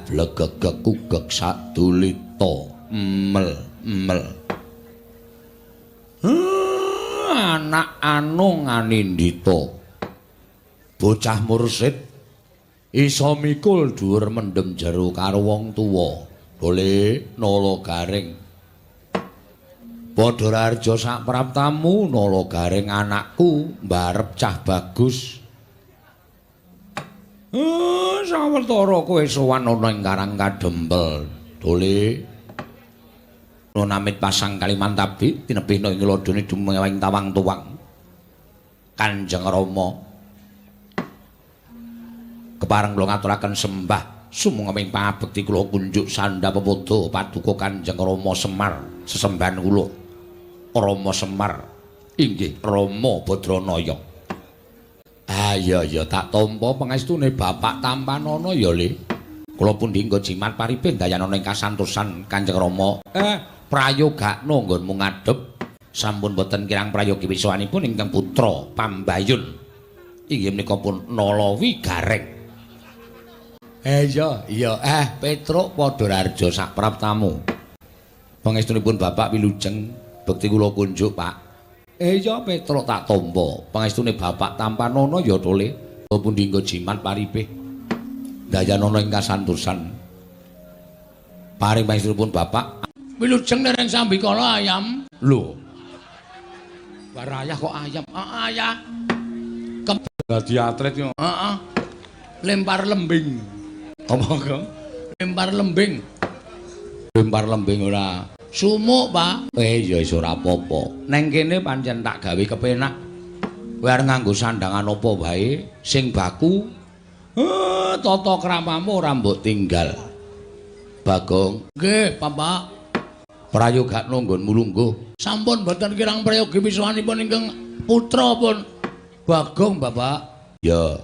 Blegegeg kugeg sadulita mel mel. Anak anung anindita. Bocah mursid iso mikul dhuwur mendem jero karo wong tuwa. Boleh Nala Gareng. Padha raharja sak praptamu Nala Gareng anakku mbarep cah bagus. Sawetara kowe sowan ana ing Karang Kadempel. Dole. Namit pasang Kalimantabi tinebihna ing lodone dumewing tawang tuwang. Kanjeng Rama. Kepareng kula ngaturaken sembah sumangga pangabekti kula kunjuk sandha pepodo paduka Kanjeng Rama Semar sesembahan kula. Rama Semar inggih Rama Badranaya. Ah iya iya tak tampa pangestune Bapak tampanana ya Le. Kula pundi nggo jimat paripih dayanana ing kasantosan Kanjeng Rama. Prayogakno nggonmu ngadhep sampun boten kirang prayogi wiswanipun ingkang putra Pambayun. Inggih menika pun Nalawi Gareng. Iya iya Petruk padha raharja sak praptamu. Pangestunipun Bapak wilujeng bekti kula kunjuk Pak. Iya Petruk tak tampa. Pangestune Bapak tampanana ya to Le. Pundi nggo jimat paripih. Dayanana ing kasantosan. Paring pangestunipun Bapak wilujeng dereng sambikala ayam. Lho. Barayah kok ayam. Heeh ayah. Dadi atlet yo. Heeh. Lempar lembing. Apa, Gong? Lempar lembing. Lempar lembing ora. Sumuk, Pak. Ya wis ora apa-apa. Neng kene pancen tak gawe kepenak. Kowe arep nganggo sandangan apa wae sing baku. Tata kramamu ora mbok tinggal. Bagong. Nggih, Bapak. Prayogakno nggonmu lungguh. Sampun boten kirang prayogi wiswanipun ingkang putra pun Bagong, Bapak. Ya.